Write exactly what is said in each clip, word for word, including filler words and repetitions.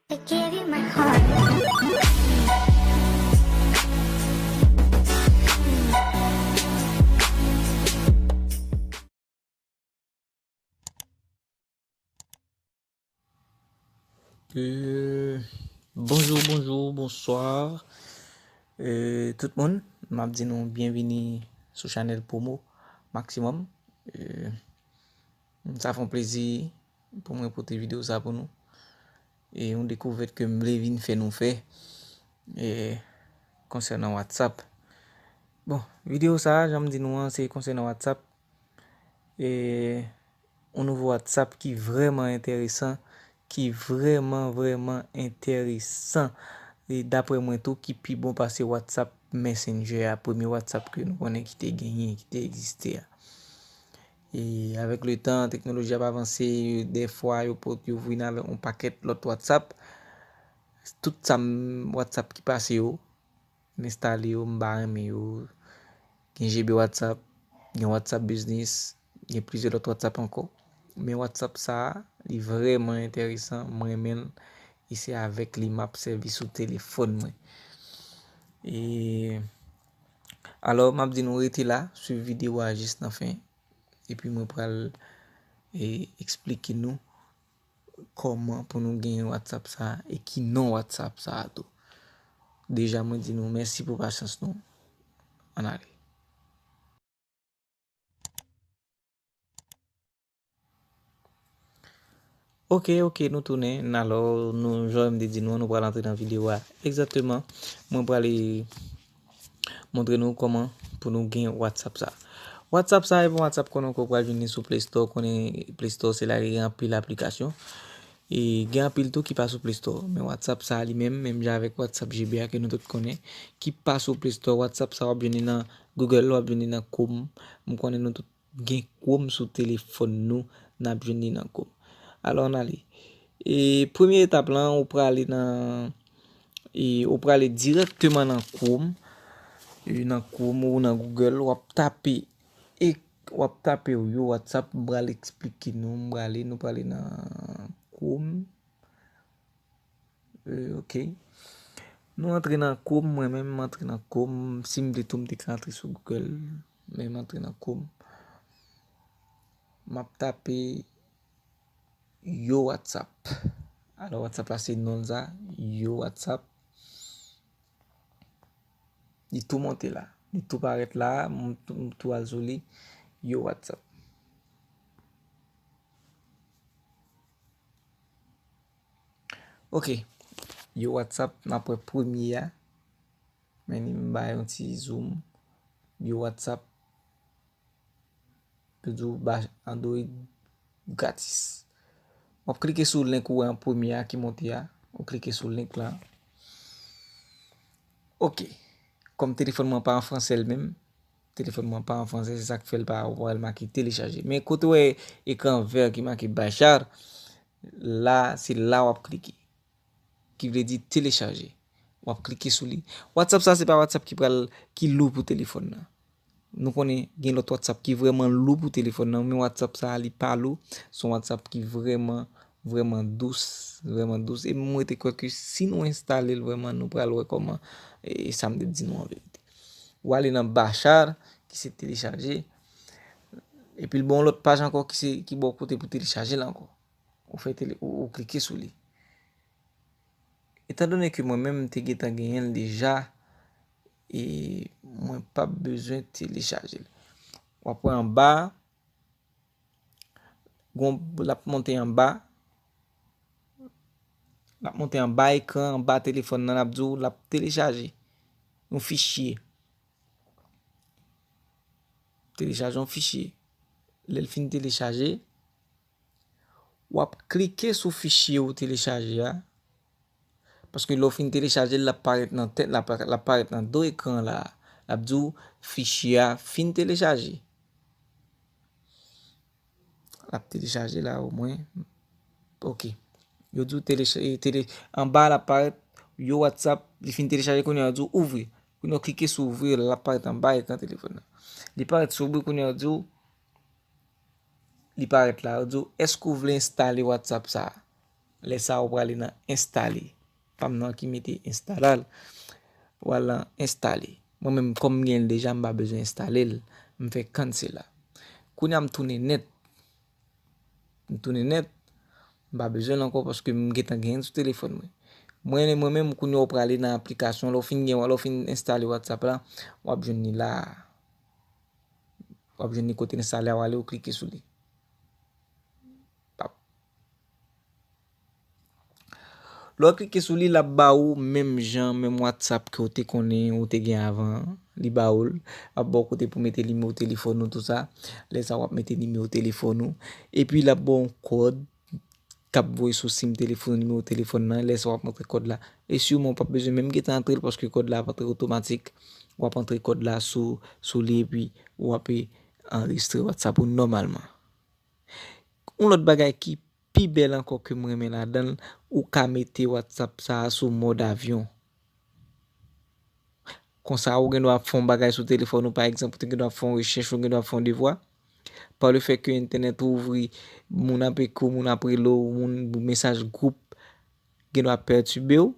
I give you my heart. Euh, bonjou, bonjou, bonswa. Euh, tout moun, m ap di nou byenvini sou chanèl Promo Maximum. Euh, sa fè yon plezi pou mwen pote videyo sa pou nou. E yon dekouvèt ke m vle vin fè nou fè, e, konsènan WhatsApp. Bon, videyo sa, jan m di nou an, se konsènan WhatsApp. E yon nouvo WhatsApp ki vrèman enteresan, ki vrèman, vrèman enteresan. E daprè mwen tou, ki pi bon pase WhatsApp Messenger a, premye WhatsApp ke nou konnen ki te genyen, ki te egziste a. E avèk letan, teknoloji ap avanse, dèfwa yo pot, yo vin avèk yon pakèt lòt WhatsApp. Tout sa m, WhatsApp ki pase yo, m enstale yo, m pa renmen yo. Gen G B WhatsApp, gen WhatsApp Business, gen plizyè lòt WhatsApp ankò. Men WhatsApp sa a, li vrèman enteresan, m renmen l, e se avèk li m ap sèvi sou telefòn mwen. E alò, m ap di nou rete la, swiv videyo a jis nan fen, epi mwen pral, e, eksplike nou kòman pou nou gen WhatsApp sa a e ki non WhatsApp sa a tou. Deja, mwen di nou mèsi pou pasyans nou. Ann ale. Ok, ok, nou tounen. Alò, nou, jan m te di nou, nou pral antre nan videyo a. Egzakteman, mwen prale montre nou kòman pou nou gen WhatsApp sa. WhatsApp sa, e bon, WhatsApp konnen ke w pral jwenn li sou Play Store, konnen Play Store se la gen anpil aplikasyon. E gen anpil tou ki pa sou Play Store. Men WhatsApp sa li menm, menm jan avèk WhatsApp G B a ke nou tout konnen, ki pa sou Play Store. WhatsApp sa w ap jwenn li nan Google, w ap jwenn li nan Chrome. M konnen nou tout gen Chrome sou telefòn nou, n ap jwenn li nan Chrome. Alò, ann ale. E premye etap lan, ou prale nan, e ou prale dirèkteman nan Chrome. E nan Chrome ou nan Google, w ap tape, e w ap tape yo WhatsApp, m pral eksplike nou, m prale, nou prale nan Chrome. Euh, ok. Nou antre nan Chrome, mwen menm, m antre nan Chrome. Si m vle tou, m te ka antre sou Google, men m antre nan Chrome. M ap tape Yo WhatsApp. Alò, WhatsApp la, se non l sa, Yo WhatsApp. Li tou monte la. Li tou parèt la, m, m tou al sou li. Yo WhatsApp. Ok. Yo WhatsApp, n ap wè premye a. Men ni m bay yon ti zoom. Yo WhatsApp. Yo di w ba Android gratis. W ap klike sou link ou wè an premye a ki monte a. Ou klike sou link la. Ok. Kòm telefòn mwen pa an fransè l menm, telefòn mwen pa an fransè, se sa k fè l pa wè l make telechaje. Men kote w wè ekran vè ki make bashar, la, se la w ap klike. Ki vle di telechaje. W ap klike sou li. WhatsApp sa, se pa WhatsApp ki pral, ki lou pou telefòn nan. Nou konnen gen lòt WhatsApp ki vrèman lou pou telefòn nan, men WhatsApp sa, li pa lou. Se yon WhatsApp ki vrèman, vrèman dous, vrèman dous. E mwen te kwè ke si nou enstale l vrèman, nou pral wè kòman, e, sa m te di nou an verite. Ou ale nan bashar, ki se telechaje. Epi l ba w lòt paj ankò ki se, ki bò kote pou telechaje l ankò. Ou fè tele, ou, ou klike sou li. Etandone ke mwen menm m te gentan genyen l deja, e mwen p ap bezwen telechaje l. W ap wè anba, gon, l ap monte anba, l ap monte anba ekran, anba telefòn nan, l ap di w l ap telechaje yon fichye. Telechaje yon fichye. Lè l fin telechaje, w ap klike sou fichye ou telechaje a. Paske lè w fin telechaje l, l ap parèt nan tèt, l ap, l ap parèt nan do ekran la. L ap di w fichye a fin telechaje. L ap telechaje la omwen. Ok. Yo di w telecha-, e, tele-, anba l ap parèt, yo WhatsApp, li fin telechaje, kounye a yo di w ouvri. Kounye a w klike sou ouvri, l ap parèt anba ekran telefòn nan. Li parèt sou ouvri, kounye a yo di w, li parèt la, yo di w, èske w vle enstale WhatsApp sa a? Lè sa a, ou prale nan enstale. Pa m nan ki mete enstale. Ou al nan enstale. Mwen menm, kòm m gen l deja, m pa bezwen enstale l. M fè cancel la. Kounye a m tounen nèt. M tounen nèt. M pa bezwen l ankò paske m gentan genyen l sou telefòn mwen. Mwen, mwen menm, kounye a ou prale nan aplikasyon. Lè w fin gen, lè w fin enstale WhatsApp la, w ap jwenn li la a. W ap jwenn li kote l enstale a, w ale, w klike sou li. Pap. Lè w klike sou li, l ap ba ou menm jan, menm WhatsApp ke w te konnen, ou te gen avan an. Li ba ou l. L ap ba w kote pou mete nimewo telefòn ou, tou sa. Lè sa a, w ap mete nimewo telefòn ou. Epi, l ap ba w yon kòd k ap voye sou sim telefòn ou, nimewo telefòn nan. Lè sa a, w ap antre kòd la. E siman, w p ap bezwen menm gentan antre l paske kòd la ap antre otomatik. W ap antre kòd la sou, sou li epi w ap, e, anrejistre WhatsApp ou nòmalman. Yon lòt bagay ki pi bèl ankò ke m renmen ladan l, ou ka mete WhatsApp sa a sou mòd avyon. Konsa, ou gen dwa ap fè yon bagay sou telefòn ou, pa egzanp, ou te gen dwa ap fè yon rechèch, ou gen dwa ap fè yon devwa. Pa le fè ke entènèt ou ouvri, moun ap ekri w, moun ap rele w, moun, mesaj gwoup, gen dwa ap pètibe w.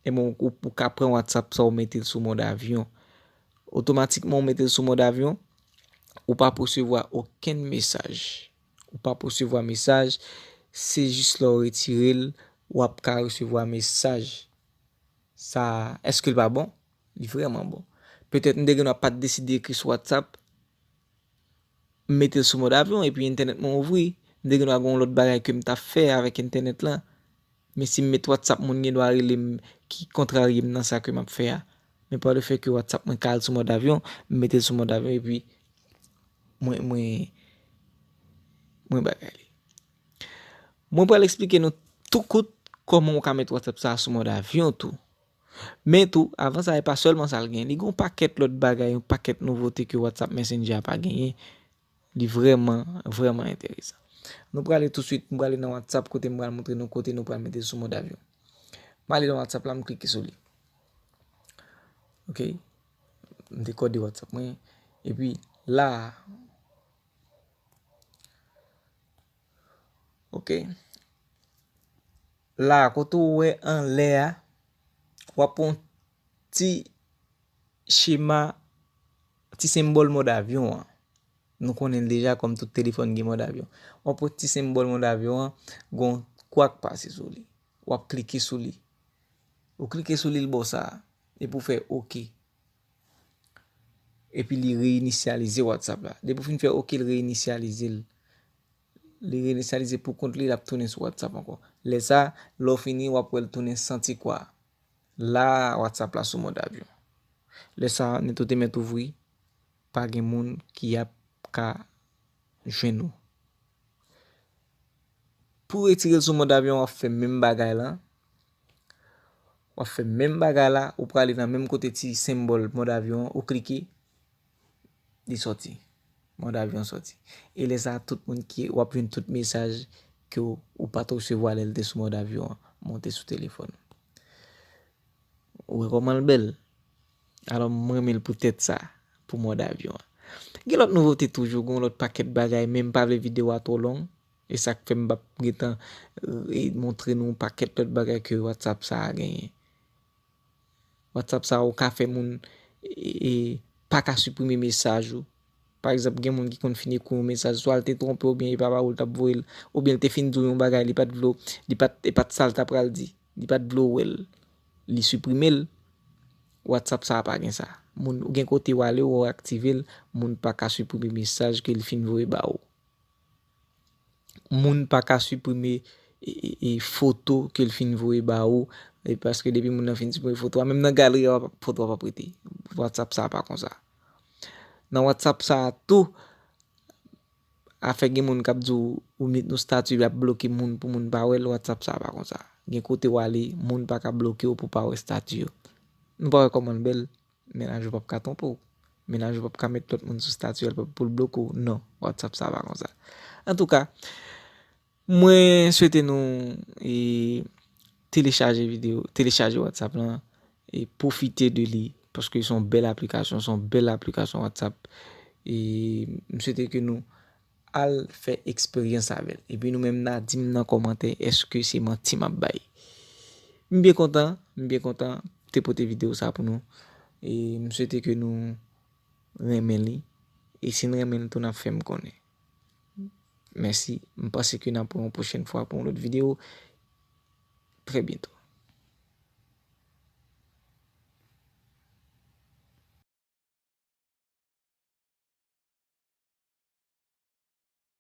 Ebyen, ou, ou ka pran WhatsApp sa, ou mete l sou mòd avyon. Otomatikman, ou mete l sou mòd avyon, ou p ap resevwa okenn mesaj. Ou p ap resevwa mesaj, se jis lè w retire l, w ap ka resevwa mesaj. Sa, èske l pa bon? Li vrèman bon. Petèt m te gen dwa pa t deside ekri sou WhatsApp, m mete l sou mòd avyon epi entènèt mwen ouvri. M te gen dwa gen yon lòt bagay ke m t ap fè avèk entènèt lan. Men si m met WhatsApp, moun gen dwa rele m, ki kontrarye m nan sa ke m ap fè a. Men pa le fè ke WhatsApp mwen ka al sou mòd avyon, m mete l sou mòd avyon epi mwen, mwen, mwen bagay li. Mwen pral eksplike nou tou kout kòman ou ka met WhatsApp sa a sou mòd avyon tou. Men tou, avan sa, e pa sèlman sa l gen. Li gen yon pakèt lòt bagay, yon pakèt nouvote ke WhatsApp Messenger a pa genyen. Li vrèman, vrèman enteresan. Nou prale touswit, m prale nan WhatsApp kote m pral montre nou kote nou pral mete l sou mòd avyon. M ale nan WhatsApp la, m klike sou li. Ok. M dekode WhatsApp mwen. Epi la a, ok. La a, kote w wè anlè a, w ap wè yon ti chema, ti senbòl mòd avyon an. Nou konnen l deja kòm tout telefòn gen mòd avyon. W ap wè ti senbòl mòd avyon an, gen yon kwa k pase sou li. W ap klike sou li. Ou klike sou li, l ba w sa a. Epi w fè oke. Epi li reyinisyalize WhatsApp la. Depi w fin fè oke, l reyinisyalize l. Li reyinisyalize pou kont li, l ap tounen sou WhatsApp ankò. Lè sa a, lè w fini, w ap wè l tounen san ti kwa. La a, WhatsApp la sou mòd avyon. Lè sa a, nèt ou te mèt ouvri, pa gen moun ki ap ka jwenn ou. Pou retire l sou mòd avyon, w ap fè menm bagay la. W ap fè menm bagay la, ou prale nan menm kote ti senbòl mòd avyon an, ou klike, li sòti. Mòd avyon sòti. E lè sa a, tout moun ki, w ap jwenn tout mesaj ke w, ou pa t resevwa lè l te sou mòd avyon an, monte sou telefòn ou. Ou wè kòman l bèl? Alò, mwen renmen l poutèt sa, pou mòd avyon an. Gen lòt nouvote toujou, gen yon lòt pakèt bagay, men m pa vle videyo a twò long. E sa k fè m p ap gentan, e, montre nou yon pakèt lòt bagay ke WhatsApp sa a genyen. WhatsApp sa a, ou ka fè moun, e, e, pa ka siprime mesaj ou. Pa egzanp, gen moun ki konn fin ekri w yon mesaj, swa l te twonpe w oubyen e pa ba ou l t ap voye l, oubyen l te fin di w yon bagay, li pa t vle w, li pa t, e pa t sa l ta pral di, li pa t vle w wè l, li siprime l. WhatsApp sa a pa gen sa. Moun, ou gen kote w ale, ou aktive l, moun pa ka siprime mesaj ke l fin voye ba ou. Moun pa ka siprime, e, e, e, foto ke l fin voye ba ou, e paske depi moun nan fin siprime foto a, menm nan galeri a, w ap, foto a p ap rete. WhatsApp sa a pa konsa. Nan WhatsApp sa a tou, afè gen moun k ap di w, ou met yon estati, l ap bloke moun pou moun pa wè l, WhatsApp sa a pa konsa. Gen kote w ale, moun pa ka bloke w pou w pa wè estati yo. Nou pa wè kòman l bèl? Mennaj ou p ap ka twonpe w. Mennaj ou p ap ka met lòt moun sou estati a pou l bloke w. Non, WhatsApp sa a pa konsa. Antouka, mwen swete nou, e, telechaje videyo, telechaje WhatsApp lan, e pwofite de li, paske se yon bèl aplikasyon, se yon bèl aplikasyon WhatsApp. E m swete ke nou al fè eksperyans avè l. Epi nou menm n a di m nan kòmantè èske se manti m ap bay. M byen kontan, m byen kontan te pote videyo sa pou nou. E m swete ke nou renmen li. E si n renmen l tou, n ap fè m konnen. Mèsi. M panse ke n ap wè yon pwochèn fwa pou yon lòt videyo. Trè byento.